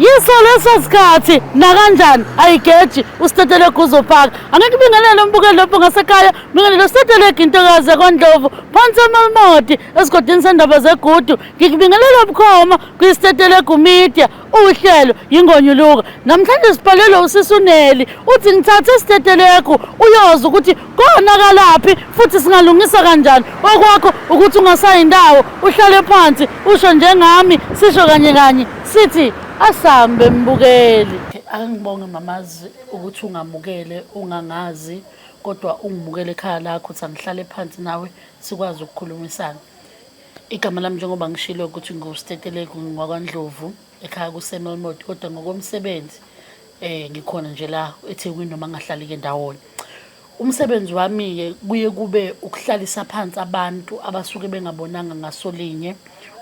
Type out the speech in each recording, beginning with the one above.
Yiso leso sikhathi nakanjani ayigeji uStetelegu uzofaka. Angeke ibingelele umbukeli lapho ngasekhaya, bingelele uStetelegu intokazi yakwaNdlovu phansi eMalmodi esigodini sendaba zeGudu. Ngikubingelela bukhoma kwiStetelegu Media uhlelo yingonyuluka. Namhlanje sibhalelwe uSisuneli uthi ngithathe Stetelegu uyoza ukuthi konakalaphi futhi singalungisa kanjani. Okwakho ukuthi ungasayi ndawo uhlale phansi usho njengami sisho kanye kanye sithi asambe mbukeli. Ake ngibonge mamazi ukuthi ungamukele ungangazi kodwa ungimukele ekhaya lakho ukuthi angihlale phansi nawe sikwazi ukukhulumisana. Igama lami njengoba ngishilo ukuthi nguStetelegu ngwakwaNdlovu ekhaya kuseMelmoth kodwa ngokomsebenzi ngikhona nje la eThekwini noma ngingahlali-ke ndawonye. Umsebenzi wami-ke kuye kube ukuhlalisa phansi abantu abasuke bengabonanga ngasolinye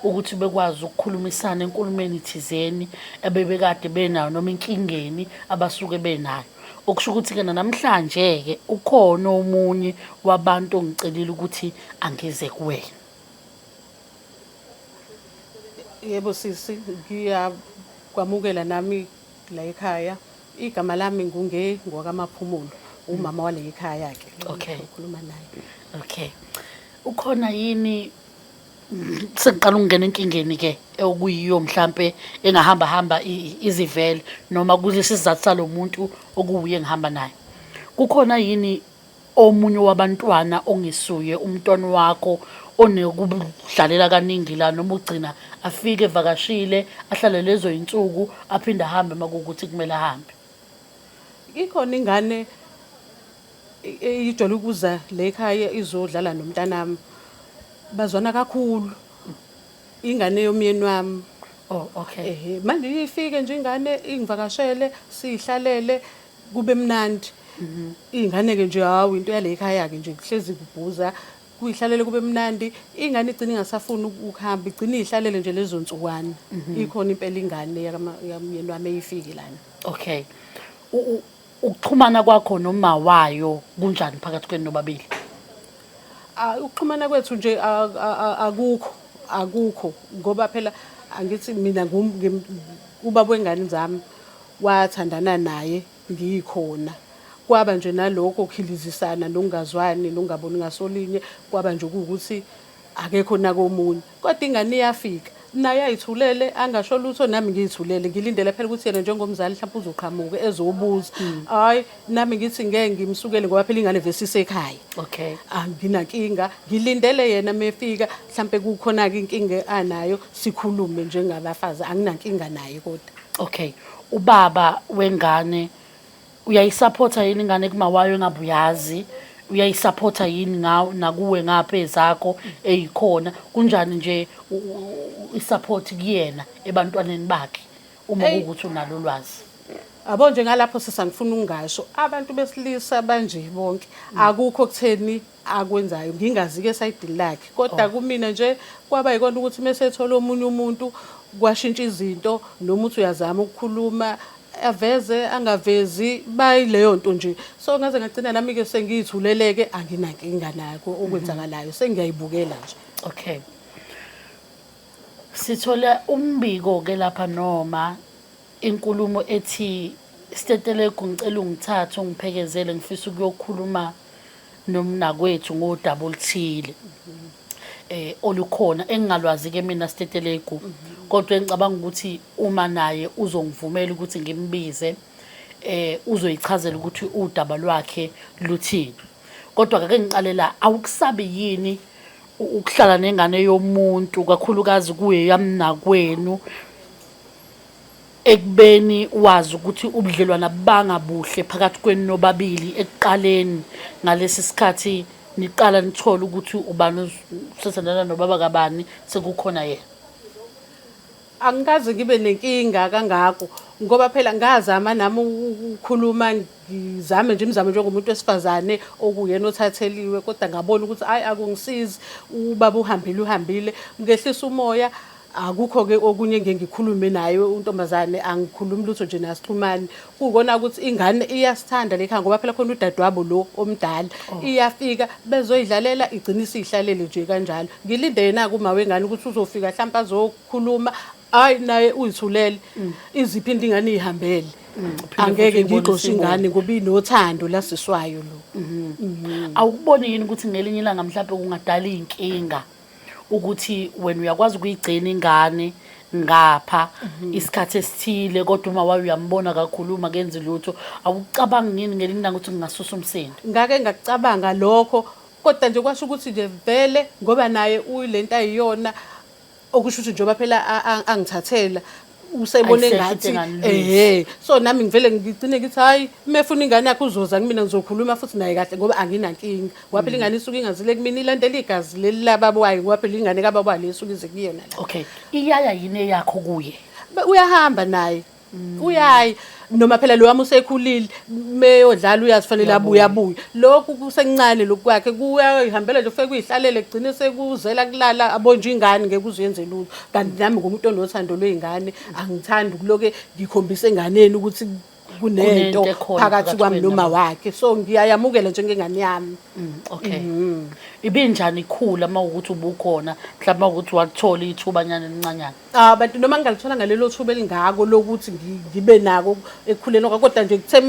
ukuthi bekwazi ukukhulumisana enkulumeni thizeni ebebekade benayo noma enkingeni abasuke benayo. Okusho ukuthi-ke nanamhlanje-ke ukhona omunye wabantu ongicelile ukuthi angize kuwena. Yebo sisi, ngiyakwamukela nami la ekhaya. Igama lami ngunge ngwakaMaphumulo, umama wale ekhaya ke. Okay. Ukhuluma naye. Okay. Ukhona yini sengiqala ukungena enkingeni ke okuyiyo mhlambe engahamba hamba izivele noma kulesi sizathu salomuntu okuwuye ngihamba naye. Kukhona yini omunye wabantwana ongesuye umntwana wakho onekudlalela kaningi la noma ugcina afike evakashile ahlale lezo yinsuku aphinde ahambe uma kuwukuthi kumele ahambe? Ikhona ingane ijwayele ukuza le ekhaya izodlala nomntanami. Bazwana kakhulu. Ingane yomyeni wami. Oh, okay. Ehhe, manje ifike nje ingane ingivakashele, siyihlalele kube mnandi. Ingane-ke nje hawu into yale ekhaya-ke nje kuhlezi kubhuza kuyihlalele kube mnandi. Ingane igcina ingasafuni ukuhamba, igcina iyihlalele nje lezo nsukwana. Ikhona impela ingane yamyeni wami eyifike lana. Okay. Ukuxhumana kwakho noma wayo kunjani phakathi kwenu nobabili? Ukuxhumana kwethu nje akukho akukho ngoba phela angithi mina ubaba wengane zami wathandana naye ngikhona. Kwaba nje nalokho kuhilizisana nokungazwani nokungaboni ngasolinye, kwaba nje kuwukuthi akekho nakomunye. Kodwa ingane iyafika naye ayithulele angasho lutho, nami ngiyithulele ngilindele phela ukuthi yena njengomzali mhlawumbe uzoqhamuka ezobuza. Hhayi, nami ngithi ngeke ngimsukele ngoba phela ingane vese isekhaya. Okay. Anginankinga, ngilindele yena mefika mhlampe kukhona-ke inkinga anayo sikhulume njengabafazi, anginankinga naye kodwa. Okay. Ubaba wengane uyayisapotha yini ingane kumawayo engabe uyazi? Uyayisapotha yini ngaw nakuwe ngapha ezakho eyikhona? Kunjani nje isupport kuyena ebantwaneni bakhe uma kuwukuthi unalo ulwazi? Yabo nje ngalapho sisi angifuni ukungasho, abantu besilisa banje bonke akukho kutheni akwenzayo ngingazi-ke esayidini lakhe kodwa kumina nje kwaba yikona ukuthi mese ethola omunye umuntu kwashintsha izinto, noma uthi uyazama ukukhuluma aveze angavezi bayileyo nto nje. So ngaze ngagcina nami-ke sengiyithuleleke, anginankinga nakho okwenzakalayo, sengiyayibukela nje. Okay. Sithole umbiko-ke lapha noma inkulumo ethi Stetelegu ngicela ungithathe ungiphekezele ngifisa ukuyokhuluma nomnakwethu ngodaba oluthile olukhona engingalwazi ke mina Stetelegu, kodwa engicabanga ukuthi uma naye uzongivumela ukuthi ngimbize uzoyichazela ukuthi udaba lwakhe luthini. Kodwa ake ngiqale la, awukusabi yini ukuhlala nengane yomuntu kakhulukazi kuye yamnakwenu ekubeni wazi ukuthi ubudlelwana bangabuhle phakathi kwenu nobabili ekuqaleni ngalesi sikhathi niqala nithole ukuthi ubani usethandana nobaba kabani sekukhona yena? Angikaze ngibe nenkinga kangako ngoba phela ngazama nami ukukhuluma, ngizame nje imizamo njengomuntu wesifazane okuyena othatheliwe, kodwa ngabona ukuthi hhayi akungisizi, ubaba uhambile uhambile. Ngehlisa umoya, akukho-ke okunye engike ngikhulume naye untombazane, angikhulumi lutho nje nasixhumani. Kuwukona ukuthi ingane iyasithanda le khaya ngoba phela khona udadewabo lo omdala. Iyafika bezoyidlalela igcine isiyihlalele nje kanjalo. Ngilinde yena-ke uma wengane ukuthi uzofika hlampe azokhuluma. Hayi, naye uyithulele, iziphinde ingane ihambele. Uphinde Angeke futhi uyibone ngixoshe isibongo. ingane ngoba inothando lasiswayo lo. Awukuboni yini ukuthi ngelinye ilanga mhlawumbe kungadala iy'nkinga ukuthi wena uyakwazi ukuyigcina ingane ngapha isikhathi esithile, kodwa uma wayo uyambona kakhuluma kenzi lutho, awucabangi yini ngelinye ilanga ukuthi kungasusa umsindo? Ngake ngakucabanga lokho, kodwa nje kwasho ukuthi nje vele ngoba naye uyilento ayiyona, okusho ukuthi njengoba phela angithathela usebone Ayisekho ngathi into enganilwisa. Ehe, so nami ngivele ngigcine ngithi hayi, uma efuna ingane yakhe uzoza kumina, ngizokhuluma futhi naye kahle ngoba anginankinga, ngoba phela ingane isuke ingazile kumina, ilandela igazi leli lababa wayo, ngoba phela ingane kababa wayo le isuke ize kuyena la. Okay, iyaya yini eyakho kuye? Uyahamba naye, uyayi, noma phela lo wami usekhulile, meyodlala uyazifanele abuye abuye. Lokhu kusencane, lokhu kwakhe kuyayihambela nje, kufike kuyihlalele, kugcine sekuzela kulala, abonje ingane ngeke uzuyenze lutho. Kanti nami ngumuntu onothando lwey'ngane, angithandi ukuloke ngikhombise enganeni ukuthi kunento Kunento ekhona phakathi phakathi kwami kwenu noma nabo. wakhe, so ngiyayamukela njengengane yami. Okay, ibinjani ikhula uma ukuthi ubukhona, mhlawumbe uma ukuthi walithola ithubanyana elincanyana? Ah, bantu, noma ngingalithola ngalelo thuba elingako lokuthi ngibe nako ekukhuleni kwakho, kodwa nje kuthe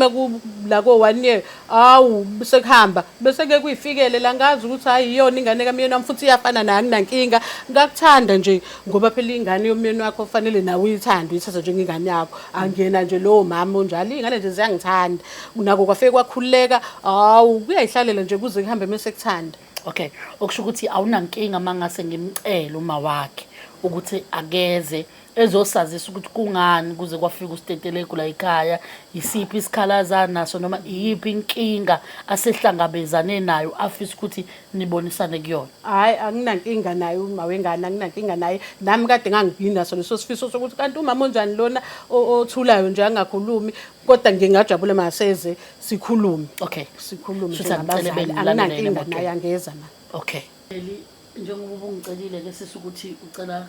la ko 1 year, awu, sekuhamba bese ke kuyifikele la, ngazi ukuthi hayi, iyona ingane kamyeni wami futhi iyafana naye, anginankinga. Ngakuthanda nje ngoba phela ingane yomyeni wakho kufanele nawe uyithande, uyithathe njengengane yakho. Angiyena nje lowo mama onjalo, iy'ngane nje ziyangithanda, nako kwafike kwakhululeka, hawu, kuyayihlalela nje kuze kuhambe mese kuthanda. Okay, okusho ukuthi awunankinga uma ngase ngimcele uma wakhe ukuthi akeze ezosazisa ukuthi kungani kuze kwafika usitetelegu la ekhaya, isiphi isikhalaza naso noma iyiphi inkinga asehlangabezane nayo afisa ukuthi nibonisane kuyona? Hhayi, anginankinga naye uma wengane, anginankinga naye. Nami kade nganginaso leso sifiso sokuthi kanti umama onjani lona othulayo nje angakhulumi, kodwa ngingajabula maseze sikhulume. Okay. Sikhulume Shuthi angicele njengabazali, bengilalele anginankinga emotweni. naye, angeza na. Okay. Eli, njengoba ubungicelile ke sisi ukuthi ucela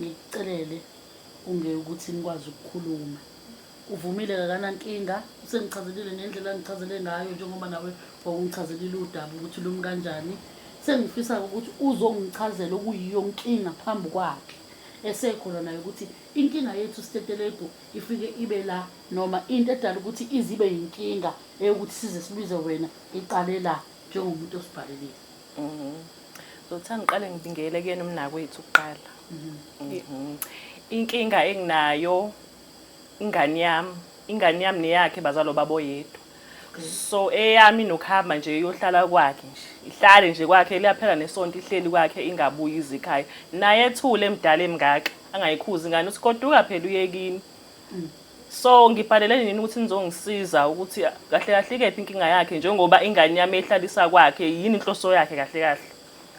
ngikucelele unge ukuthi nikwazi ukukhuluma. Uvumile, kakanankinga, usengichazelile ngendlela angichazele ngayo njengoba nawe wawungichazelile udaba ukuthi lumi kanjani. Sengifisa ukuthi uzongichazela okuyiyo nkinga phambi kwakhe esekhona naye, ukuthi inkinga yethu sitetelegu ifike ibe la, noma into edala ukuthi izibe yinkinga eyokuthi size sibize wena iqale la njengomuntu osibhalelile. Zothanda ngiqale ngibingele kuyena umnakwethu kuqala. Inkinga enginayo, ingane yami, ingane yami neyakhe bazalwa baboyedwa. So eyami nokuhamba nje iyohlala kwakhe nje. Ihlale nje kwakhe, liyaphela nesonto ihleli kwakhe, ingabuyi izikhaya. Naye ethule emdala emngaka, angayikhuzi ingane uthi goduka phela uye kini. So ngibhalele nini ukuthi nizongisiza ukuthi kahle kahle ikephi inkinga yakhe, njengoba ingane yami ehlalisa kwakhe, yini inhloso yakhe kahle kahle?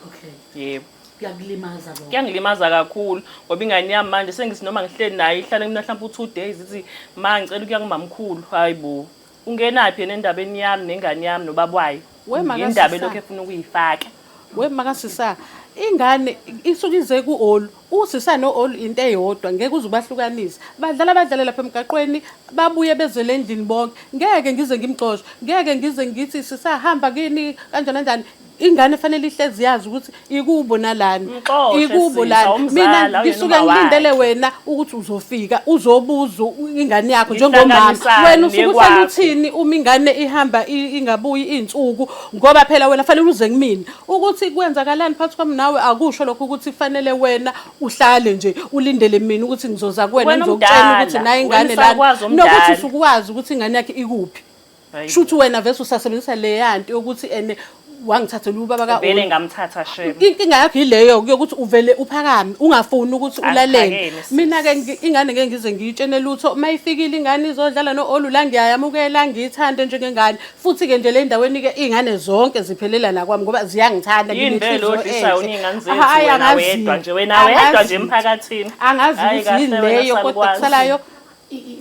Okay. Yebo. Kuyakulimaza lokho? Kuyangilimaza kakhulu ngoba ingane yami manje sengithi noma ngihleli naye, ihlale mina mhlawumbe u-2 days, ithi ma, ngicela ukuya kumamkhulu. Hayi bo, ungenaphi yena endabeni yami nengane yami nobaba wayo? We, Indaba makasisa. elokhu efuna ukuyifaka. We makasisa, ingane isuke ize ku-olu, usisa no-olu into eyodwa, ngeke uze ubahlukanise. Badlala, badlale lapha emgaqweni, babuye bezele endlini bonke. Ngeke ngize ngimxoshe, ngeke ngize ngithi sisahamba kini kanjani kanjani. Ingane fanele ihlezi yazi ukuthi ikubo nalana. Mxoshe, Ikubo sisi, lana. awumzali, Mina awuyena ngisuke uma ngilindele wakhe. wena ukuthi uzofika uzobuza ingane yakho njengomama. Nihlanganisane Wena usuke uhlala nekwakho. uthini uma ingane ihamba ingabuyi iy'nsuku? Ngoba phela wena fanele uze kumina ukuthi kwenzakalani phakathi kwami nawe. Akusho lokho ukuthi fanele wena uhlale nje ulindele mina ukuthi ngizoza kuwena Wena ngizokutshela umdala, ukuthi nayi wena ingane lana, usakwazi nokuthi umdala. usukwazi ukuthi ingane yakhe ikuphi. Hayi. Shuthi wena vese usasebenzisa leya nto yokuthi ene wangithathela ubaba ka Vele ngamthatha shem. Inkinga yakho yileyo yokuthi uvele uphakame ungafuni ukuthi ulalele. Angiphakeme, sis. Mina ke ingane ngeke ngize ngiyitshene lutho. Mayifikile ingane izodlala no-olu la, ngiyayamukela, ngiyithande njengengane. Futhi ke nje le ndaweni ke iy'ngane zonke ziphelela la kwami ngoba ziyangithanda. Yini vele Nginenhliziyo odlisayo enhle. ney'ngane zethu Hhayi, wena angazi. wedwa nje, wena wedwa nje Angazi. emphakathini. Angazi Hhayi, ukuthi yini kahle wena leyo, kodwa salukwazi. kusalayo.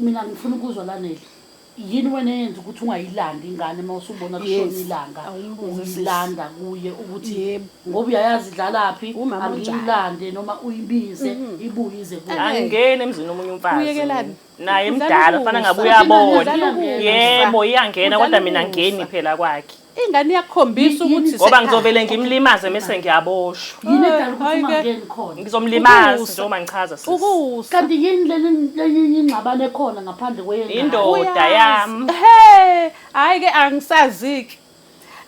Mina ngifuna ukuzwa lanele, yini wena eyenza ukuthi ungayilandi ingane uma usubona kushona Yes. ilanga? Awumbuze, sis. Uyilanda kuye ukuthi Yebo. ngoba uyayazi idlalaphi, Umama unjani? angiyilande noma uyibize ibuye ize kuwe? Angingeni emzini omunye umfazi. Uyekelani? Naye Udlala mdala, fana ukusa. ngabe uyabona. Udlala ukusa. Yebo, iyangena Udlala kodwa mina ukusa. ngeni phela kwakhe. Ingane iyakukhombisa ukuthi Ngoba ngizovele ngimlimaze mese ngiyaboshwa. Yini edala ukuthi Hhayi-ke. ungangeni khona? Ngizomlimaza Ukusa. njengoba ngichaza sisi. Ukusa. Kanti yini leli lenye ingxabano ekhona ngaphandle kweyengane? Indoda yami. He, hayi ke angisazi-ke.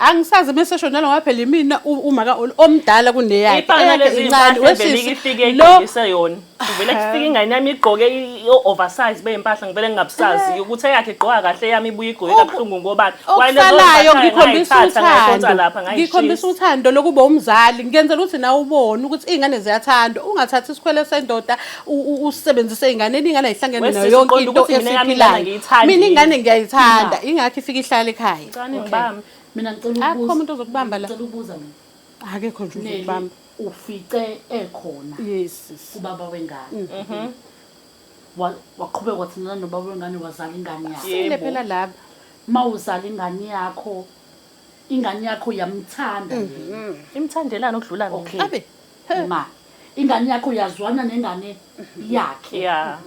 Angisazi mese esho njalo ngoba phela imina umaka omdala kuneyakhe. Ifana Eyakhe lezi incane, mpahla wesisi, evele ifike lo igqokise yona. Kuvele kufike ingane yami igqoke i-oversize bey'mpahla ngivele ngingabusazi ukuthi eyakhe igqoka kahle eyami ibuye igqoke kabuhlungu ngobani. Okusalayo ngikhombisa ngayithanda uthando, lapha ngikhombisa ngayishisa. uthando lokuba umzali, ngenzela ukuthi nawe ubone ukuthi iy'ngane ziyathandwa, ungathathi isikhwele sendoda usisebenzise ey'nganeni, iy'ngane ayihlangene nayo Wesisi, yonke uqonda into ukuthi mina eyami ingane esiyiphilayo. angiyithandi Mina yini? ingane ngiyayithanda, ingakho ifike ihlale ekhaya. Ngicane ngibambe. Mina ngicela Akukho ukubuza. umuntu ozokubamba la. Ngicela ukubuza mina. Akekho nje Neli uzokubamba. ufice ekhona Yes. sis. kubaba wengane. Waqhubeka wathandana nobaba wengane wazala ingane yakho. Sile Yebo. phela laba. Mawuzala ingane yakho, ingane yakho yamthanda yena. Imthandelani okudlula mina? Okay. Abe. Ma, ingane yakho yazwana nengane yakhe. Yeah.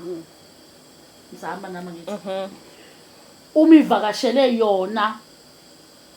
Ngizama nami ngithi. Uma ivakashele yona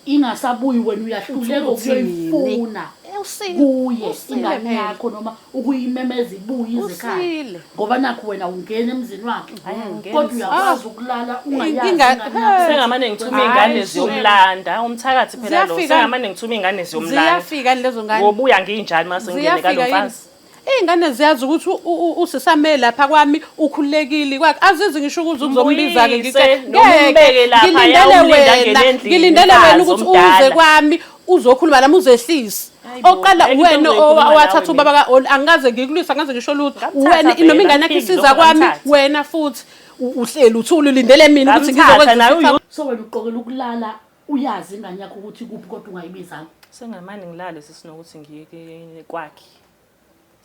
ingasabuyi wena uyahluleka Uthini? ukuyoyifuna Usile. kuye Usile ingane phela. yakho noma ukuyimemeza ibuye ize ekhaya. Usile. Ngoba nakho wena ungena emzini wakhe Hhayi, angingeni. kodwa uyakwazi ukulala ungayazi Inga- ingane yakho. Sengamane ngithume Hhayi, iy'ngane shame. ziyomlanda. Umthakathi phela lo. Ziyafika. Sengamane ngithume iy'ngane ziyomlanda. Ziyafika lezo ngane. Ngobuya nginjani mase ngingene Ziyafika kalo yini? mfazi. Iy'ngane ziyazi ukuthi usisame lapha kwami ukhululekile kwakhe azizi ngisho ukuze uzombiza-ke Mbuyise, ngithe noma ngeke umbeke lapha, ngilindele uyamulinda wena angene endlini, ngilindele wena umfazi ukuthi omdala. uze kwami uzokhuluma nami uzehlise. Hayibo, Oqala ngeke into wena engizoyikhuluma nawe owathatha mina. ubaba ka-Oli, angikaze ngikulwise, angikaze ngisho lutho. Ngamthatha Wena vele, noma ingane yakho angiphiki isiza lokho, kwami, ngamthatha. wena futhi uhleli uthule ulindele mina ukuthi Ngamthatha ngizokwenza naye isitha- So wena uqokela ukulala uyazi ingane yakho ukuthi kuphi kodwa ungayibizanga. Sengamane ngilale sisi nokuthi ngiye kwakhe.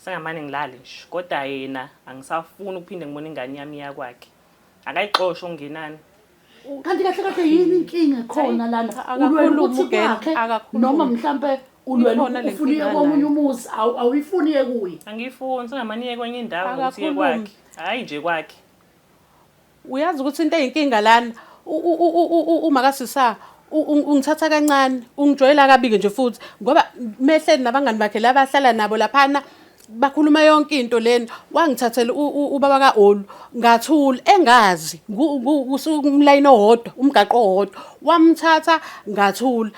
Sengamane ngilale nje. Kodwa yena angisafuni ukuphinde ngibone ingane yami iya kwakhe. Akayixoshe okungenani. Kanti kahle kahle yini inkinga ekhona lana? Akakhulumi Ulwela ukuthi ugel, kwakhe akakhulumi. noma mhlampe ulwela Ikhona le ufuna iye nkinga komunye nayo. umuzi, awuyifuni iye kuye. Angiyifuni, sengamane iye kwenye indawo nokuthi iye Akakhulumi. kwakhe. Hhayi nje kwakhe. Uyazi ukuthi into eyinkinga lana umakasisa ungithatha kancane, ungijwayela kabi-ke nje futhi ngoba mehleli nabangani bakhe laba ahlala nabo laphana bakhuluma yonke into lena. Wangithathela ubaba ka-Olu ngathula engazi umlayini owodwa, umgaqo owodwa, wamthatha ngathula.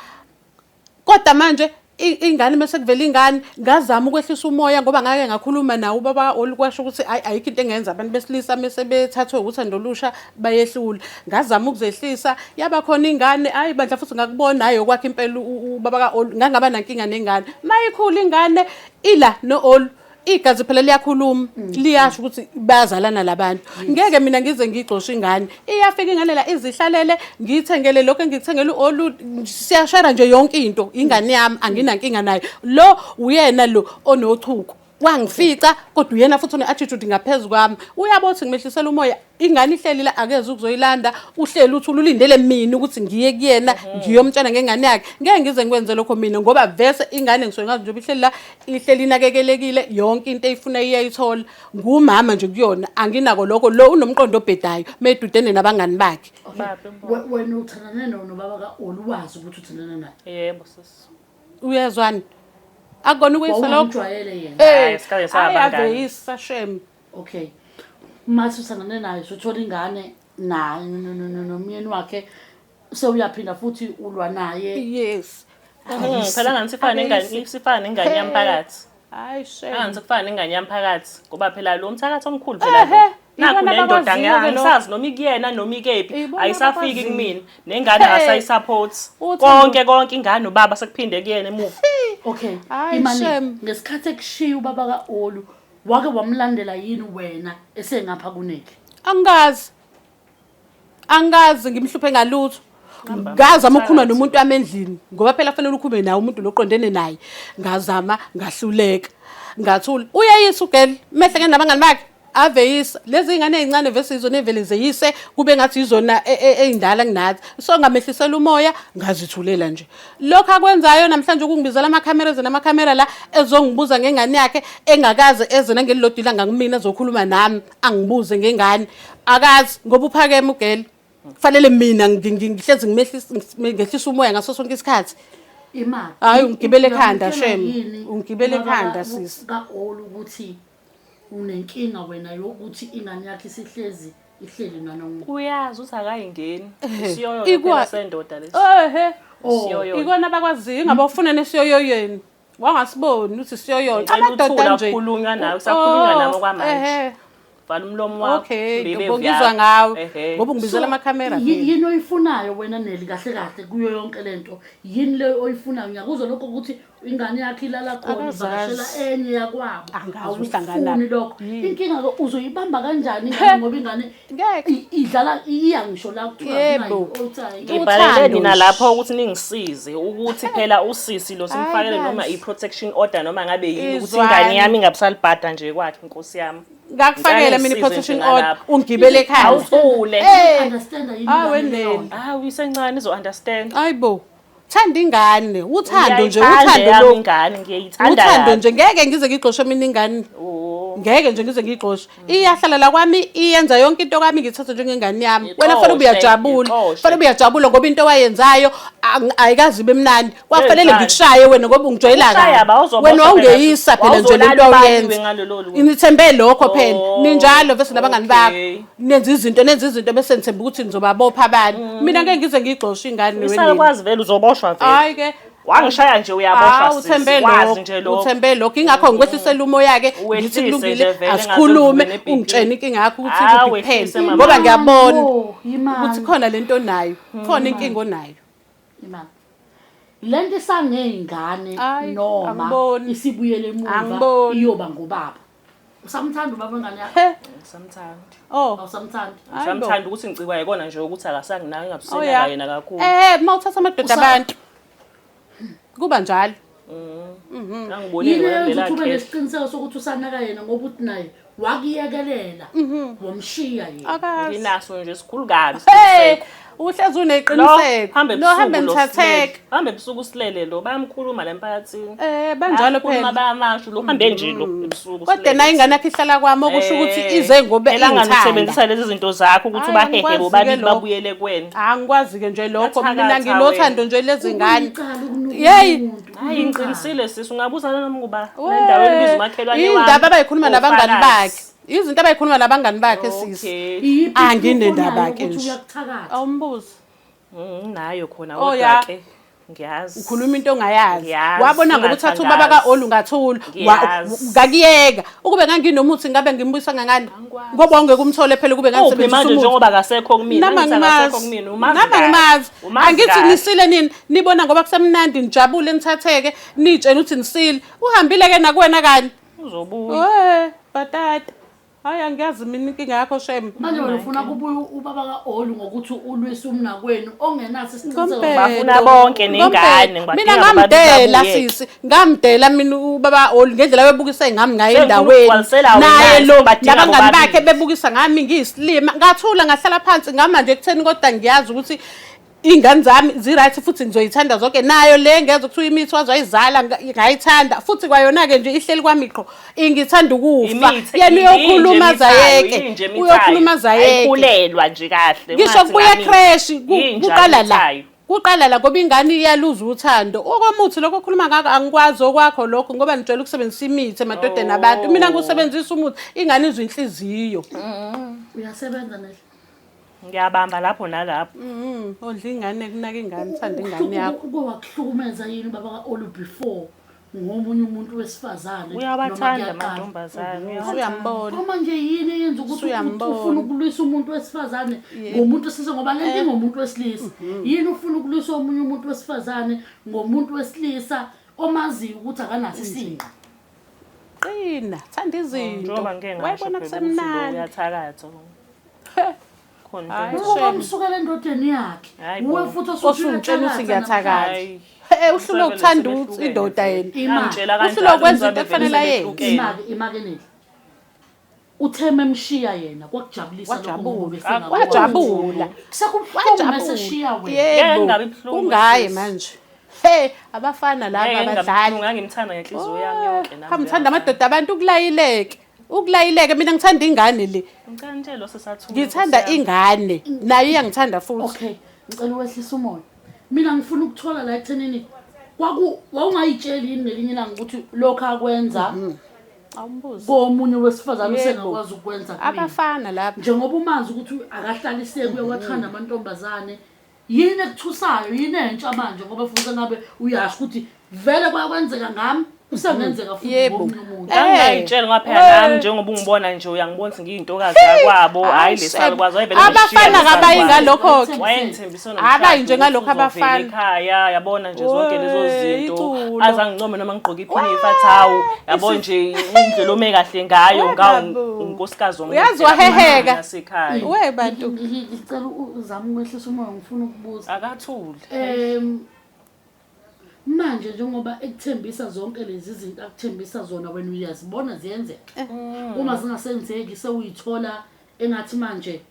Kodwa manje ingane mase kuvela ingane ngazama ukwehlisa umoya ngoba ngake ngakhuluma nawo ubaba ka-Olu kwasho ukuthi ayi ayikho into engenza abantu besilisa mese bethathwe uthando olusha bayehlula. Ngazama ukuzehlisa yaba khona ingane, ayi bandla futhi ngakubona hhayi okwakhe impela ubaba ka-Olu, ngangaba nankinga nengane. Mayikhula ingane ila no-Olu, igazi phela liyakhuluma, liyasho ukuthi bayazalana labantu. Ngeke mina ngize ngigxoshe ingane. Iyafika ingane la izihlalele, ngiyithengele lokho engikuthengele u-Olu, siyashara nje yonke into. Ingane yami anginankinga nayo. Lo uyena lo onochuku. Wangifica kodwa uyena futhi one-attitude ngaphezu kwami. Uyabona ukuthi ngimehlisela umoya, ingane ihleli la akeze ukuzoyilanda, uhleli uthula ulindele mina ukuthi ngiye kuyena ngiyomtshela ngengane yakhe. Ngeke ngize ngikwenze lokho mina ngoba vese ingane ngisuke ngazi njengoba ihleli la, ihleli inakekelekile, yonke into eyifuna iyayithola. Ngumama nje kuyona, anginako lokho. Lo unomqondo obhedayo medudene nabangani bakhe. Baphi Wena uthandane nobaba ka-Olu, wazi ukuthi uthandana naye? Yebo sisi. Uyezwani? Akukona ukuyisa lokho? Wawumjwayele yena. Hhayi, sikade saba Hhayi, abangani. aveyisa shem. Okay. Mase uthandane naye usuthola ingane naye nomyeni wakhe, sewuyaphinda futhi ulwa naye. Yes. Phela ngathi sifana nengane, sifana nengane yamphakathi. Hayi shem. Angathi kufana nengane yamphakathi ngoba phela lo mthakathi omkhulu phela lo. Ehhe, Nakhu ibona le ndoda abakwaziyo ke lo. angisazi noma ikuyena noma ikephi, Ibona ayisafiki abakwaziyo. kumina. Nengane Hey. akasayisupport. Uthando. Konke konke ingane ubaba sekuphinde kuyena emuva. Okay. Hayi, Imani, shem. ngesikhathi ekushiya ubaba ka-Olu, wake wamlandela yini wena esengapha kuneli? Angikazi. Angikazi ngimhluphe ngalutho. Ngazama ukukhuluma nomuntu wami endlini ngoba phela kufanele ukhulume naye umuntu loqondene naye. Ngazama ngahluleka. Ngathula. Uyeyisa ugel, mehleke nabangani bakhe. Aveyisa lezi ingane ezincane vese izona evele zeyise kube ngathi izona eyindala kunathi. So ngamehlisela umoya ngazithulela nje. Lokho akwenzayo namhlanje ukungibizela amakhamera eze namakhamera la ezongibuza ngengane yakhe engakaze eze nangelilodwa ilanga kumina ezokhuluma nami angibuze ngengane. Akazi ngoba uphakeme ugel. Kufanele mina ngihlezi ngimehlisa ngehlisa umoya ngaso sonke isikhathi. Imali. Hayi ungigibele ekhanda Uyamtshela shem. yini Ungigibele ubaba ekhanda sisi. Ka-Olu ukuthi unenkinga wena yokuthi ingane yakhe isihlezi ihleli nanoma. Uyazi ukuthi akayingeni. Isiyoyo Ikwa- phela sendoda lesi. Ehe. Isiyoyo. Ikona abakwaziyo ingabe ufuna nesiyoyoyeni. Wangasiboni ukuthi siyoyoyo. Ngicela Amadoda uthule, nje. akukhulunywa nawe, usakhulunywa Oh, nami okwamanje. ehe. Vala umlomo wakho. Okay, Mbebevu ngoba ngizwa yakho. ngawe. Ehhe. Ngoba ungibizela So, amakhamera vele. yini oyifunayo wena Neli kahle kahle kuyo yonke lento? Yini le oyifunayo? Ngiyakuzwa lokho ukuthi ingane yakhe ilala khona Akazazi. ivakashela enye yakwabo. Angazi Awukufuni uhlanganaphi. lokho. Inkinga ke uzoyibamba kanjani ingane ngoba ingane Ngeke. idlala iya ngisho la kuthiwa Yebo. akunayo, othi ayi- Ngibhalele Uthando nina nje. lapho ukuthi ningisize ukuthi phela usisi lo simfakele Hayi, noma kazi. i-protection order noma ngabe yini ukuthi Izwani. ingane yami ingabisalibhada nje kwakhe inkosi yami. Ngakufakela mina Ngicela i-protection ningisize nje order ngalapho. ungigibele ekhanda. Awuthule. Eh. Understand yini Hayi, ingane leyo weneli. nto? Hawu isencane izo understand. Hayibo. Thanda ingane, uthando nje, Ngiyayithanda uthando eyami lo. ingane ngiyayithanda. Uthando kabi. nje ngeke ngize ngigxoshe mina ingane. Oh. Ngeke nje ngize ngiyigxoshe. Iyahlala la kwami, iyenza yonke into kwami ngithatha njengengane yami. Wena fanele ube Ixoshe, uyajabula. ixoshe. Fanele ube uyajabula ngoba into wayenzayo ayikaze ibe mnandi. Kwafanele Ey'ngane. ngikushaye wena ngoba ungijwayela Ushaya kabi. ba, uzoboshwa Wena phela. wawungeyisa phela nje lento Wawuzolala ubaliwe awuyenza. ngalolo lutho. Nithembe lokho phela. Oh, Ninjalo vese nabangani bakho. okay. Nenza izinto bese nithemba ukuthi nizobabopha abantu. Mina ngeke ngize ngiyigxoshe ingane wena. Isakwazi vele uzoboshwa vele. Hayi ke. Wangishaya nje uyaboshwa Hawu sisi. uthembe Wazi lokho, nje lokho. uthembe lokho. Ingakho ngikwehlisela umoya-ke ngithi Uwehlise nje kulungile vele, ngaze asikhulume uvume ne-BP. ungitshene inkinga yakho ukuthi Hawu, ikuphi wehlise kuphela. mama. Ngoba ngiyabona Oh, yimani. ukuthi khona lento onayo, khona inkinga onayo. Imali. Lento isangeyingane Ayi, noma angiboni. isibuyele emuva Angiboni. iyoba ngubaba. Usamthanda ubaba wengane yakho? He, Ngisamthanda. oh. Awusamthandi? Hayi bo. Ngisamthanda ukuthi ngicikwa yikona nje ukuthi akasanginayo Oh ngabusenaka ya. yena kakhulu. Eh, uma uthatha amadoda abantu kuba njalo. Angibonile Yini eyenza wena ukuthi ube khehla. nesiqiniseko sokuthi usanaka yena ngoba uthi naye wakuyekelela wamshiya yena. Akazi. Nginaso nje sikhulu kabi. Hey, isiqiniseko. uhlezi Lo uneqiniseko. hambe Lo hambe ebusuku lo silele. nithatheke. Hambe ebusuku silele lo bayamkhuluma la emphakathini. Eh, banjalo Bayakhuluma, phela. bayamasho lo hambe nje lo ebusuku. Kodwa silele. nayo ingane yakhe ihlala kwami okusho ukuthi Eh, ize ngoba phela ngani ingithanda. usebenzisa lezi zinto zakho ukuthi Hhayi, ubahehe angikwazi-ke bobabili lokho. babuyele kuwena. Angikwazi-ke nje lokho mina Uyathakatha nginothando wena. nje lezi ngane. Kuyicala ukunuka Yeyi. umuntu. Hayi ngiqinisile sisi ungabuza noma kuba endaweni biza umakhelwane wami. Indaba abayikhuluma nabangani Ofakazi. bakhe. Izinto abayikhuluma nabangani bakhe sisi. Okay. Iyiphi Anginendaba imfuyo ke ukuthi nje. uyakuthakatha? Awumbuzi. Nayo khona Oh, kodwa ya. ke ngiyazi. Ukhuluma into ongayazi. Ngiyazi, Wabona ngoba uthatha ubaba ungathandazi. ka-Olu ngathula. Ngiyazi. Ngakuyeka. Ukube nganginomuthi ngabe ngimbuyisa ngangani. Angikwazi. Ngoba wawungeke umthole phela ukube Uphi ngangisebenzisa manje umuthi. njengoba akasekho kumina? Nami Angithi akasekho angimazi. kumina, umazi Nami kahle. angimazi. Umazi Angithi kahle. nisile nini? Nibona ngoba kusemnandi nijabule nithatheke nitshene ukuthi nisile. Uhambile ke nakuwena kani? Uzobuya. We, batata. Hayi angiyazi mina inkinga yakho shem. Manje wena ufuna kubuye ubaba ka-Olu ngokuthi ulwise umnakwenu ongenaso isiqiniseko. Ngompela. Bafuna bonke nengane, Ngompela. Mina ngibadinga bobabili ngamdela babuyeke. sisi, ngamdela mina ubaba Olu ngendlela webukisa ngami ngayo Sengifuna endaweni. ukugcwalisela wena, Naye lo sibadinga nabangani bobabili. bakhe bebukisa ngami ngiyisilima. Ngathula ngahlala phansi ngama nje ekutheni kodwa ngiyazi ukuthi iy'ngane zami zi-right futhi ngizoyithanda zonke. Nayo le ngezwa kuthiwa imithi waze wayizala ngayithanda futhi kwayona-ke nje ihleli kwami qho ingithanda ukufa. Imithi, Yena uyokhuluma yinje emithayo, zayeke, yinje emithayo. uyokhuluma zayeke. Ayikhulelwa nje kahle. Ngisho ungathi kubuya ngami. creche Yinja kuqala la. emithayo. Kuqala la ngoba ingane iyaluza uthando. Okomuthi lokho okhuluma ngakho angikwazi okwakho lokho ngoba nijwayele ukusebenzisa imithi emadodeni abantu. Mina ngiwusebenzisa umuthi ingane izwa inhliziyo. Uyasebenza Neli. Ngiyabamba lapho nalapho. Ondla ingane kunaka ingane uthanda ingane yakho. Uke wakuhlukumeza yini ubaba ka-Olu before ngomunye umuntu wesifazane? Uyawathanda noma kuyaqala? amantombazane. uyawathanda. Usuyambona. Noma nje yini eyenza ukuthi Usuyambona. ufune ukulwisa umuntu wesifazane ngomuntu wesilisa ngoba le nto ingomuntu wesilisa. Yini ufuna ukulwisa omunye umuntu wesifazane ngomuntu wesilisa omaziyo ukuthi akanaso isinqa? Qina, thanda izinto. Njengoba ngike ngasho Wayibona phela ukuthi lo kusemnandi. uyathakatha. Khona Hhayi. into Uba Shame. wamsukela endodeni yakhe. Hhayi Uwe bo. futhi Osungitshela ukuthi ngiyathakatha. Hhayi. Eh uhlulwe ukuthanda ukuthi indoda yena. Imali. Angitshela kanjalo, Uhlulwe ukwenza into umzwabe ekufanele vele ayenze. sebehlukene. Imake imake Neli. Utheme emshiya yena kwakujabulisa lokho ngoba Wajabula. ubesengakwazi. Wajabula. Sekubuhlungu meseshiya wena. Ngeke Yebo. ngingabi buhlungu, Kungaye sis. manje. He, abafana laba Ngeke abadlali. ngingabuhlungu, ngangimthanda ngenhliziyo yami yonke nami. Hamthanda amadoda abantu kulayileke. Ukulayileke mina ngithanda ingane le. Ngicela nitshele lo sesathule. Ngithanda ingane naye iyangithanda futhi. Okay, ngicela uwehlisa umoya. Mina ngifuna ukuthola la ekuthenini kwaku wawungayitsheli yini ngelinye ilanga ukuthi lokho akwenza Awumbuzi. komunye wesifazane Yebo. usengakwazi ukwenza kumina. Abafana lapha. Njengoba umazi ukuthi akahlaliseki uyawathanda amantombazane yini ekuthusayo yini entsha manje ngoba futhi ngabe uyasho ukuthi vele kwakwenzeka ngami kusengenzeka futhi Yebo. ngomunye umuntu. Angayitshela ngoba phela nami njengoba ungibona nje uyangibona ukuthi ngiyintokazi yakwabo, hhayi le salukwazi wayevele Abafana kabayi ngalokho-ke. Wayengithembise Abayi nje ngalokho abafana. ekhaya yabona nje zonke lezo Wey, zinto iculo. azangincome noma ngigqoke iphinifa athi hawu yabo nje indlela ome kahle ngayo We, ngawu babu. unkosikazi womuntu Uyazi waheheka. yasekhaya. We bantu. Ngicela uzame ukwehlisa umoya ngifuna ukubuza. Akathule. Manje njengoba ekuthembisa zonke lezi zinto akuthembisa zona wena uyazibona ziyenzeka. Uma zingasenzeki sewuyithola engathi manje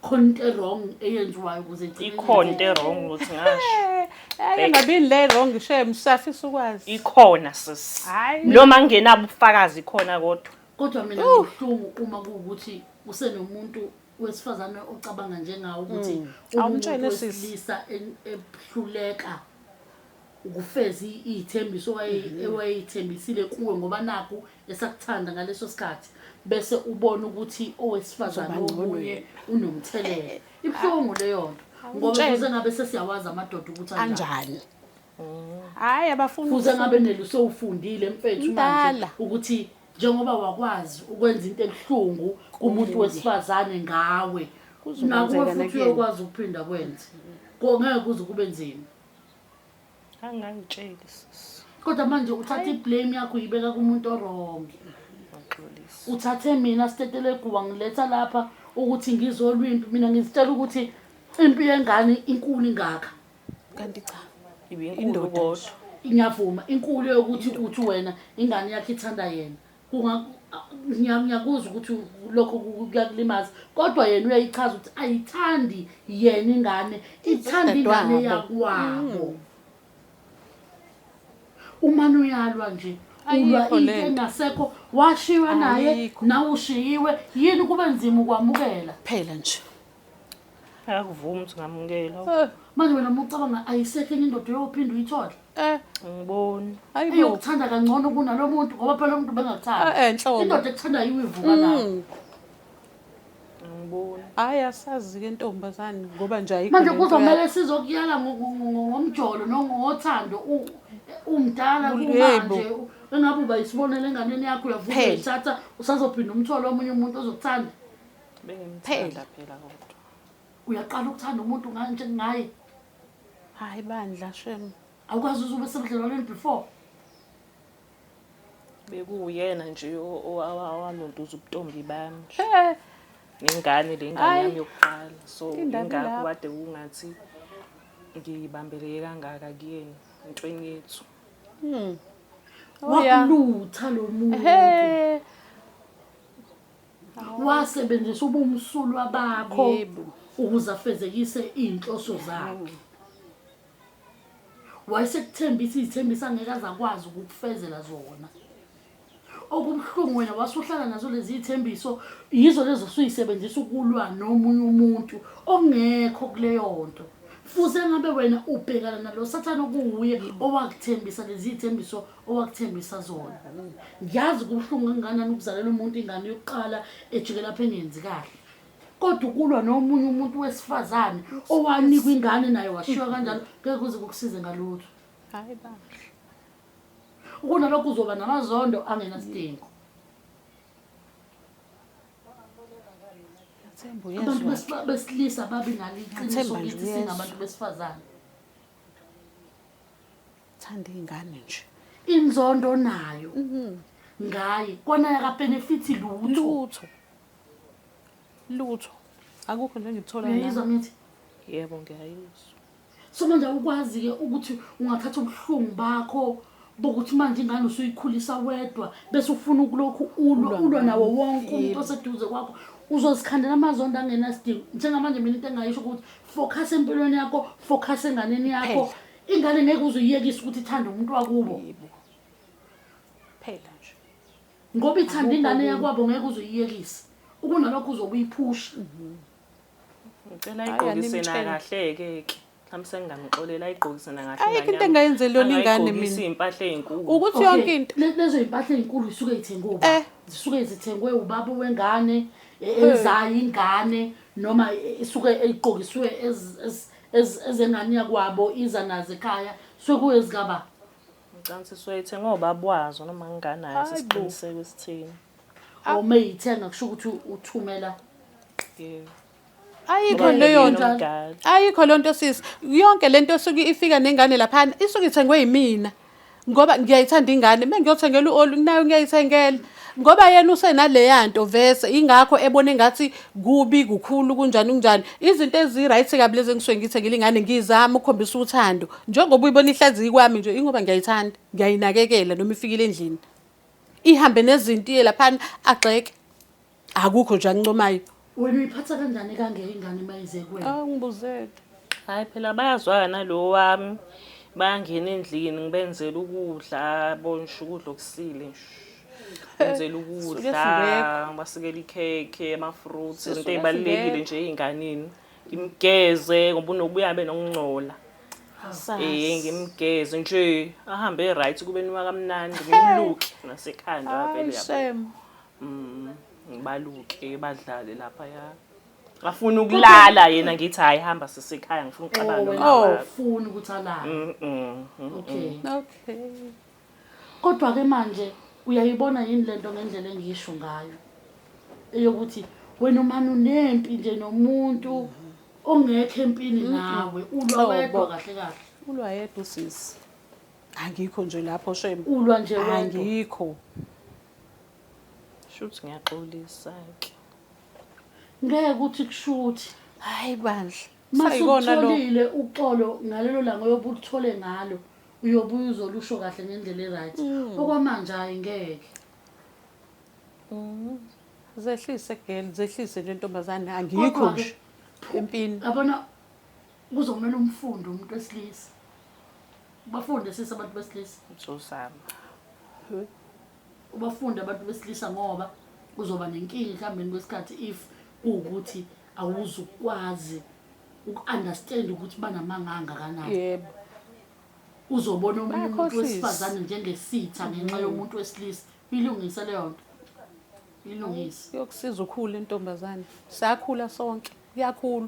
khona into e-wrong eyenziwayo ukuze igcine Ikhona into yenzeka. e-wrong ukuthi ngasho. Hayi ngabini le wrong shem safisa ukwazi. Ikhona sis. Hayi. Noma ngingenabo ubufakazi ikhona kodwa. Kodwa mina ngibuhlungu uma kuwukuthi usenomuntu wesifazane ocabanga njengawe ukuthi umuntu Awumtshele sis. wesilisa ehluleka ukufeza iy'thembiso owayeyithembisile kuwe ngoba nakhu esakuthanda ngaleso sikhathi bese ubona ukuthi owesifazane Uzoba ngcono omunye yena. unomthelela. Ibuhlungu leyo nto ngoba Awumtshele. kuze ngabe sesiyawazi amadoda ukuthi anjani. Anjani? Hayi abafuni. Kuze ngabe nelu sewufundile mfethu manje Mdala. ukuthi njengoba wakwazi ukwenza into ebuhlungu kumuntu wesifazane ngawe Kuzokwenzeka nakuwe futhi nakuyena. uyokwazi ukuphinda kwenze. Ngeke kuze kube nzima. Angangitsheli sis. Kodwa manje uthatha i-blame yakho uyibeka kumuntu o-wrong. Ngiyaxolisa. Uthathe mina Stetelegu wangiletha lapha ukuthi ngizolwa impi mina ngizitshela ukuthi impi yengane inkulu ingaka. Kanti cha. Ibinkulu Indoda kodwa. Ngiyavuma inkulu yokuthi uthi wena ingane yakhe ithanda yena. Ngiyakuzwa ukuthi lokho kuyakulimaza kodwa yena uyayichaza ukuthi ayithandi yena ingane, ithanda ingane Udadewabo. yakwabo. Umane uyalwa nje ulwa Ayikho into lento. engasekho washiywa naye Ayikho. nawe ushiyiwe yini kube nzima ukwamukela. Phela nje. Akuvumi ukuthi ngamukela. Manje wena uma ucabanga ayisekho enye indoda oyophinda uyithole. Angiboni. Hayibo. Eyokuthanda kangcono kunalo muntu ngoba phela umuntu bengakuthandi. Nhlobo. Indoda ekuthanda yiwe ivuka nawe. Angiboni. Hayi asazi ke ntombazane ngoba nje ayikho. Manje lento kuzomele yakho. sizokuyala ngomjolo nongothando umdala Yebo. kumanje engabe uba isibonelo enganeni yakho uyavuka Phela. uyithatha usazophinda umthole omunye umuntu ozokuthanda. Bengimthanda phela kodwa. Uyaqala ukuthanda umuntu nganje ngaye. Hayi bandla shem. Awukwazi ube sebudlelwaneni before. Bekuwuyena nje owalontuza ubuntombi bami nje. Nengane le ngane Hayi. yami yokuqala. So Indaba ingakho ilapho. kade kungathi ngibambeleke kangaka kuyena entweni yethu. Oh, yeah. Wakulutha lo muntu. Ehhe. Wasebenzisa ubumsulwa bakho Yebo. ukuze afezekise iy'nhloso zakhe. Wayesekuthembisa iy'thembiso angeke aze akwazi ukukufezela zona. Okubuhlungu wena wasuhlala nazo lezi y'thembiso yizo lezo osuyisebenzisa ukulwa nomunye umuntu ongekho kuleyo nto. Fuze ngabe wena ubhekana nalo sathane okuwuye owakuthembisa lezi y'thembiso owakuthembisa zona. Ngiyazi kubuhlungu kangakanani ukuzalela umuntu ingane yokuqala ejike lapha engenzi kahle. Kodwa ukulwa nomunye umuntu wesifazane owanikwa ingane naye washiywa kanjalo ngeke kuze kukusize ngalutho. Hayi bandla. Kunalokho uzoba namazondo angenasidingo. Themba Abantu uyezwa. besilisa babi nalo iqiniso Themba nje kithi uyezwa. singabantu besifazane. Thanda ingane nje. Inzondo nayo ngaye kona akabenefit lutho. Lutho. Lutho. Akukho nje engikuthola Uyayizwa la. ngithi? Yebo ngiyayizwa. So manje awukwazi ke ukuthi ungathatha ubuhlungu bakho bokuthi manje ingane usuyikhulisa wedwa bese ufuna ukulokhu ulwa ulwa nawo wonke umuntu oseduze kwakho. Uzozikhandela amazondo angenasidingo. Njengamanje mina into engayisho ukuthi focus empilweni yakho, focus enganeni yakho. Ingane ngeke uze uyiyekise ukuthi ithande umuntu wakubo. Yebo. Phela nje. Ngoba ithanda ingane yakwabo ngeke uze uyiyekise. Ukunalokho uzobe uyiphusha. Ngicela Hhayi, ayigqokise animtshele. nakahle-ke ke. Mhlawumbe sengingamxolela ayigqokise nakahle Ayikho ingane into yami. engayenzeli yona ingane Angayigqokisi mina. iy'mpahla ey'nkulu. Ukuthi yonke into. Lezo iy'mpahla ey'nkulu zisuke zithengwe ubaba. Eh. Zisuke zithengwe ubaba wengane, ezayo ingane noma isuke igqokiswe ezengane yakwabo iza nazo ekhaya. Suke kuyezikababa. Ngicabanga ukuthi isuke ithengwe ubaba wazo noma nginganayo Hayi bo. isiqiniseko esithini. Uma eyithenga kusho ukuthi uthumela. Yebo. Ayikho Ngoba leyo yena nto. umdala. Ayikho leyo nto sisi. Yonke lento esuke ifika nengane laphana isuke ithengwe yimina. Ngoba ngiyayithanda ingane, uma ngiyothengela u-Olu nayo ngiyayithengela. Ngoba yena usenaleya nto vese ingakho ebona engathi kubi kukhulu kunjani kunjani. Izinto ezi-right kabi lezi engisuke ngiyithengela ingane ngizama ukukhombisa uthando. Njengoba uyibona ihlaziyi kwami nje ingoba ngiyayithanda, ngiyayinakekela noma ifikile endlini. Ihambe nezinto iye laphana agxeke. Akukho nje angincomayo. Wena uyiphatha kanjani kangeke ingane uma ize kuwena? Ah, ngibuzele. Hhayi phela bayazwana nalo wami. Bayangena endlini ngibenzela ukudla, bo ngisho ukudla okusile nje. Benzela Suke ukudla, singekho. ngibasikela ikhekhe, ama-fruits, izinto Sisuke ey'balulekile singekho. nje ey'nganeni. Ngimgeze ngoba unokubuya abe nokungcola. Eh ngimgeze nje ahambe right kube nuka kamnandi ngimluke nasekhanda Hayi vele yabo. shame. Ngibaluke badlale lapha ya. Afuna ukulala yena ngithi hayi hamba sisekhaya ngifuna ukuxabana Oh, wena nomama wakho. awufuni ukuthi alale. Mm. Okay. Okay. Kodwa ke manje uyayibona yini lento ngendlela engisho ngayo? Eyokuthi wena umane unempi nje nomuntu ongekho empini nawe, ulwa Nhlobo. wedwa kahle kahle. Ulwa yedwa usisi. Angikho nje lapho shame. Ulwa nje wedwa. Angikho. Shuthi ngiyaxolisa ke. Ngeke ukuthi kushuthi. Hayi bandla. Sayikona lo. Masukutholile uxolo ngalelo langa oyobe uluthole ngalo, uyobuya uzolusho kahle ngendlela e-right. Okwamanje hayi ngeke. Zehlise girl, zehlise nje ntombazane angikho Kodwa-ke, nje empini. Yabona kuzomela umfunde umuntu wesilisa. Bafunde sisi abantu besilisa. Ngizozama. Ubafunde abantu besilisa ngoba uzoba nenkinga ekuhambeni kwesikhathi if kuwukuthi awuzukwazi uku-understand ukuthi banamanga angakanani. Yebo. Uzobona omunye umuntu Bayakhohlisa. wesifazane njengesitha ngenxa yomuntu wesilisa. Ilungise leyo nto. Ilungise. Kuyokusiza ukhule ntombazane. Siyakhula sonke. Kuyakhula.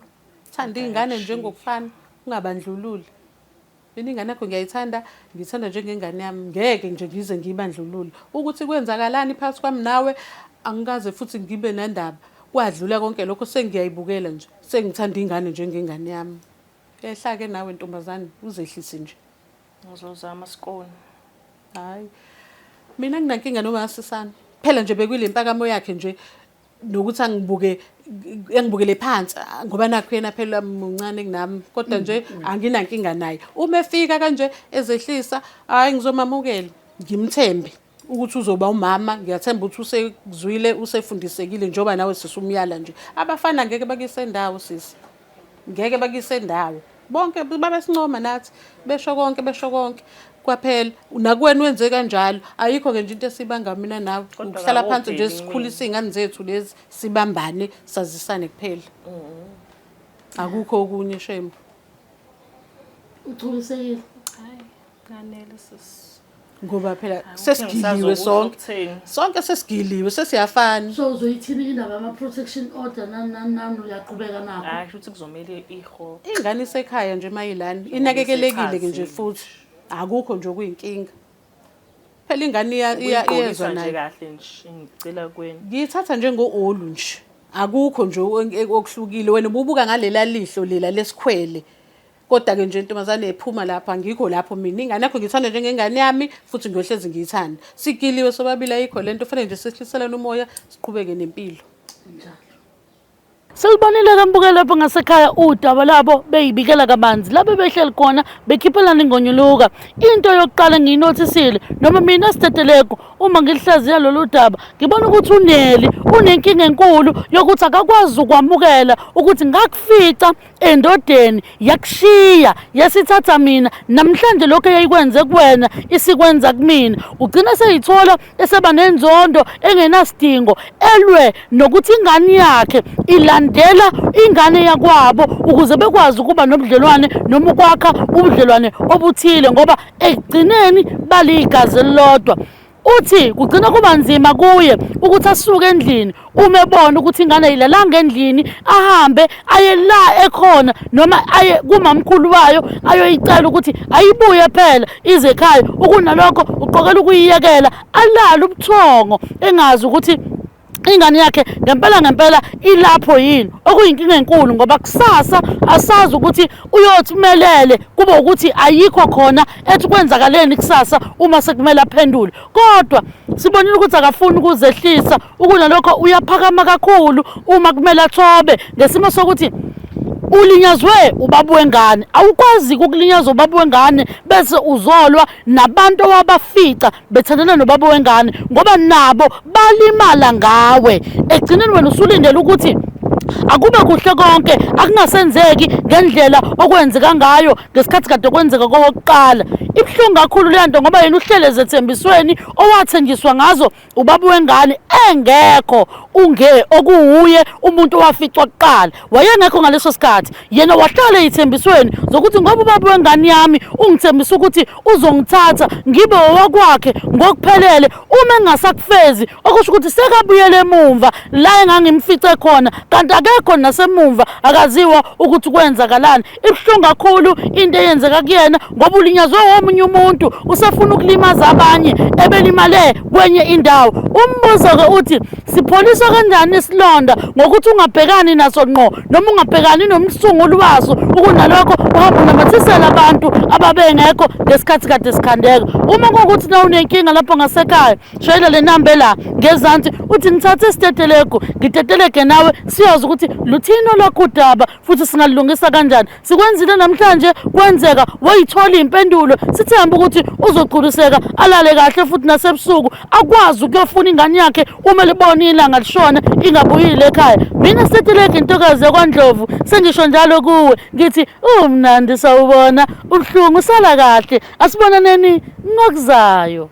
Thanda iy'ngane njengokufana, ungabandlululi. Mina ingane yakho ngiyayithanda, ngiyithanda njengengane yami. Ngeke nje ngize ngiyibandlulule. Ukuthi kwenzakalani phakathi kwami nawe angikaze futhi ngibe nandaba. Kwadlula konke lokho sengiyayibukela nje. Sengithanda ingane njengengane yami. Yehla-ke nawe ntombazane, uzehlise nje. Ngizozama sikole. Hayi. Mina nginankinga noma ngasisana. Phela nje bekuyile mpakamo yakhe nje nokuthi angibuke engibukele phansi ngoba nakho yena phela muncane kunami kodwa nje anginankinga naye. Uma efika kanje ezehlisa hayi ngizomamukela ngimthembe ukuthi uzoba umama ngiyathemba ukuthi usekuzwile usefundisekile njengoba nawe sisumyala nje. Abafana ngeke bakuyise ndawo sisi. Ngeke bakuyise ndawo. Bonke babesincoma nathi besho konke besho konke kwaphela nakuwena wenze kanjalo ayikho ke nje into esibanga mina nawe Kodwa ukuhlala phansi nje akawubheki sikhulise iy'ngane zethu lezi sibambane sazisane kuphela akukho okunye shame Uchulisekile. Hayi, nganele sisi. ngoba phela Akukho sesigiliwe engisazokusho sonke ukuthini. sonke sesigiliwe sesiyafana So uzoyithini indaba yama-protection order nani nani nani uyaqhubeka nakho? Hayi, shuthi kuzomele iho. Ingane isekhaya nje mayilana inakekelekile ke nje Isechazile. futhi akukho nje okuyinkinga phela ingane Ukuyigqokisa iyezwa nje nayo kahle nje ngicela kwenu. Ngiyithatha njengo-olu nje akukho nje okuhlukile wena ububuka ngalela lihlo lela lesikhwele kodwa-ke nje ntombazane ephuma lapha angikho lapho mina ingane yakho ngiyithanda njengengane yami futhi ngiyohlezi ngiyithanda sigiliwe sobabili ayikho lento fanele nje sehliselane umoya siqhubeke nempilo Njalo. Selibonile-ke mbukeli lapho ngasekhaya udaba labo beyibikela kabanzi labe behleli khona bekhiphelana ingonyuluka. Into yokuqala engiyinothisile noma mina Stetelegu uma ngilihlaziya lolu daba ngibona ukuthi uNeli unenkinga enkulu yokuthi akakwazi ukwamukela ukuthi ngakufica endodeni yakushiya yasithatha mina namhlanje lokho eyayikwenze kuwena isikwenza kumina. Ugcina seyithola eseba nenzondo engenasidingo elwe nokuthi ingane yakhe ilandela ingane yakwabo ukuze bekwazi ukuba nobudlelwane noma ukwakha ubudlelwane obuthile ngoba ekugcineni baligazi elilodwa. Uthi kugcina kuba nzima kuye ukuthi asuke endlini uma ebona ukuthi ingane ayilalanga endlini, ahambe aye la ekhona noma aye kumamkhulu wayo ayoyicela ukuthi ayibuye phela ize ekhaya. Ukunalokho uqokela ukuyiyekela alale ubuthongo engazi ukuthi ingane yakhe ngempela ngempela ilapho yini, okuyinkinga enkulu ngoba kusasa asazi ukuthi uyothi umelele kube ukuthi ayikho khona ethi kwenzakaleni kusasa uma sekumele aphendule. Kodwa sibonile ukuthi akafuni ukuzehlisa, ukunalokho uyaphakama kakhulu uma kumele athobe ngesimo sokuthi ulinyazwe ubaba wengane. Awukwazi ukulinyazwa ubaba wengane bese uzolwa nabantu owabafica bethandana nobaba wengane ngoba nabo balimala ngawe. Ekugcineni wena usulindele ukuthi akube kuhle konke, akungasenzeki ngendlela okwenzeka ngayo ngesikhathi kade kwenzeka kowokuqala. Ibuhlungu kakhulu le nto ngoba yena uhlele ezethembisweni owathenjiswa ngazo ubaba wengane engekho, unge okuwuye umuntu owaficwa kuqala wayengekho ngaleso sikhathi. Yena wahlala ey'thembisweni zokuthi ngoba ubaba wengane yami ungithembisa ukuthi uzongithatha ngibe owakwakhe ngokuphelele, uma engasakufezi okusho ukuthi sekabuyele emumva la engangimfice khona, kanti akekho nasemumva, akaziwa ukuthi kwenzakalani. Ibuhlungu kakhulu into eyenzeka kuyena ngoba ulinyazwe womunye umuntu, usefuna ukulimaza abanye ebelimale kwenye indawo. Umbuzo-ke uthi sipholiswa kanjani isilonda ngokuthi ungabhekani naso ngqo noma ungabhekani nomsunguli waso, ukunalokho uhamba unamathisela abantu ababengekho ngesikhathi kade sikhandeka. Uma kuwukuthi na unenkinga lapho ngasekhaya, shayela le namba la ngezansi uthi ngithathe isitetelegu ngitetelege nawe, siyozi ukuthi luthini olwakho udaba futhi singalungisa kanjani. Sikwenzile namhlanje kwenzeka wayithola impendulo, sithemba ukuthi uzogculiseka alale kahle futhi nasebusuku akwazi ukuyofuna ingane yakhe uma libona ilanga lishona ingabuyile ekhaya. Mina Stetelegu intokazi yakwaNdlovu sengisho njalo kuwe ngithi umnandi sawubona ubuhlungu, sala kahle, asibonaneni ngokuzayo.